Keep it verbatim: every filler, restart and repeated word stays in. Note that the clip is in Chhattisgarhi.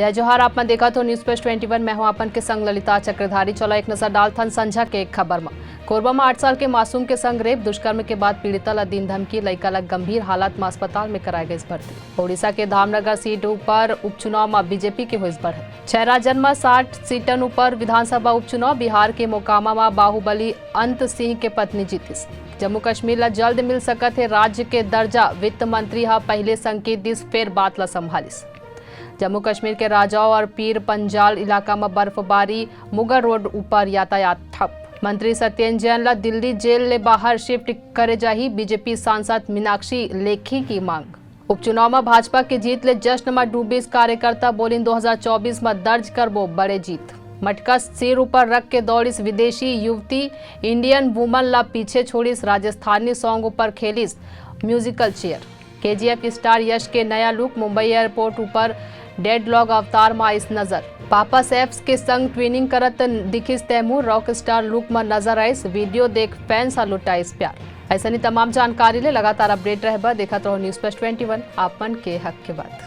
जय जोहार, आप मन देखत हो News Flash twenty one। मैं हूं आपन के संग ललिता चक्रधारी। चलो एक नजर डालथन संझा के खबर म। कोरबा म आठ साल के मासूम के संग रेप, दुष्कर्म के बाद पीड़िता ला दीन धमकी, लइका ला गंभीर हालत म अस्पताल में कराए गइस भर्ती। ओडिशा के धामनगर सीट ऊपर उपचुनाव म बीजेपी के होइस बढ़त। छै राज्यन म साठ सीटन ऊपर विधानसभा उपचुनाव, बिहार के मोकामा म बाहुबली अंत सिंह के पत्नी जीतिस। जम्मू कश्मीर ला जल्द मिल सकत हे राज्य के दर्जा, वित्त मंत्री ह पहिले संकेत दिस, फेर बात ला संभालिस। जम्मू कश्मीर के राजौर और पीर पंजाल इलाका म बर्फबारी, मुगल रोड ऊपर यातायात ठप। मंत्री सत्येंद्र जैन ला दिल्ली जेल ले बाहर शिफ्ट करे जाही, बीजेपी सांसद मीनाक्षी लेखी की मांग। उपचुनाव म भाजपा के जीत ले जश्न म डूबिस कार्यकर्ता, बोलिन दो हज़ार चौबीस म दर्ज करबो बड़े जीत। मटका सिर ऊपर रख के दौड़िस विदेशी युवती, इंडियन वुमन ला पीछे छोड़िस, राजस्थानी सॉन्ग ऊपर खेलिस म्यूजिकल चेयर। केजीएफ स्टार यश के नया लुक, मुंबई एयरपोर्ट ऊपर डेडलॉग अवतार म आइस नजर। पापा सैप्स के संग ट्विनिंग करत दिखिस तैमूर, रॉक स्टार लुक म नजर आइस, वीडियो देख फैंस ह लुटाइस प्यार। अइसने तमाम जानकारी ले लगातार अपडेट रहबा, देखत रहो News Flash twenty one, आप मन के हक के बात।